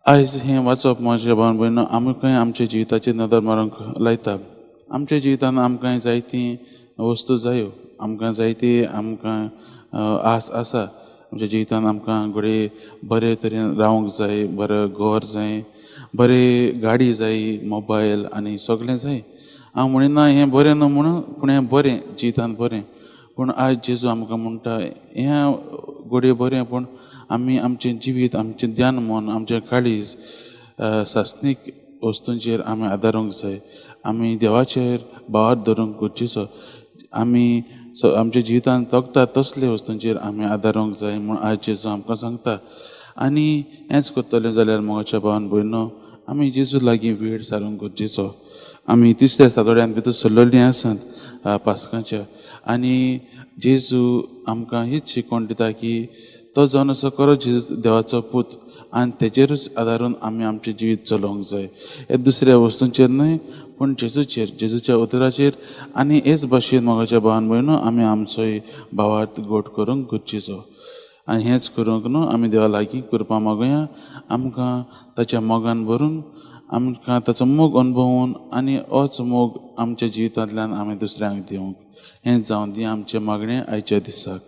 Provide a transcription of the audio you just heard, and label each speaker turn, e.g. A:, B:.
A: आयज हें वाचप म्हज्या भावान भयणो आमकां आमच्या जिविताचेर नदर मारूंक लायता. आमच्या जिवितान आमकां जायतीं वस्तू जायो, आमकां जायती आमकां आस आसा. आमच्या जिवितान आमकां घडये बरे तरेन रावंक जाय, बरें घर जाय, बरे गाडी जाय, मोबायल आनी सगळें जाय. हांव म्हणिना हें बरें न्हू म्हणून, पूण हें बरें जिवितान बरें. पूण आयज जेजू आमकां म्हणटा, हें घडये बरें, पूण आमी आमचें जिवीत, आमचें ध्यान मन, आमचें काळीज सासणीक वस्तूंचेर आमी आदारूंक जाय. आमी देवाचेर भावार्थ धरूंक गरजेचो. आमी आमच्या जिवितान जगता तसले वस्तूंचेर आमी आदारूंक जाय म्हूण आयज जेजू आमकां सांगता. आनी हेंच करतलें जाल्यार मोगाच्या भावान भयणो, आमी जेजू लागीं वेळ सारूंक गरजेचो. आमी तिसऱ्या सातोड्यान भितर सरलेलीं आसात पास्काच्या, आनी जेजू आमकां हीच शिकवण दिता की तो जावन आसा खरो जेजू देवाचो पूत, आनी तेजेरूच आदारून आमी आमचें जिवीत चलोवंक जाय. हे दुसऱ्या वस्तूंचेर न्हय, पूण जेजूचेर, जेजूच्या उतराचेर. आनी हेच भाशेन मोगाच्या भावान भयणो, आमी आमचोय भावार्थ गोट करूंक गरजेचो. आनी हेंच करूंक न्हू आमी देवा लागीं कृपा मागुया, आमकां ताच्या मोगान भरून, आमकां ताचो मोग अणभवून आनी होच मोग आमच्या जिवितांतल्यान आमी दुसऱ्यांक दिवंक. हें जावं दी आमचें मागणें आयच्या दिसाक.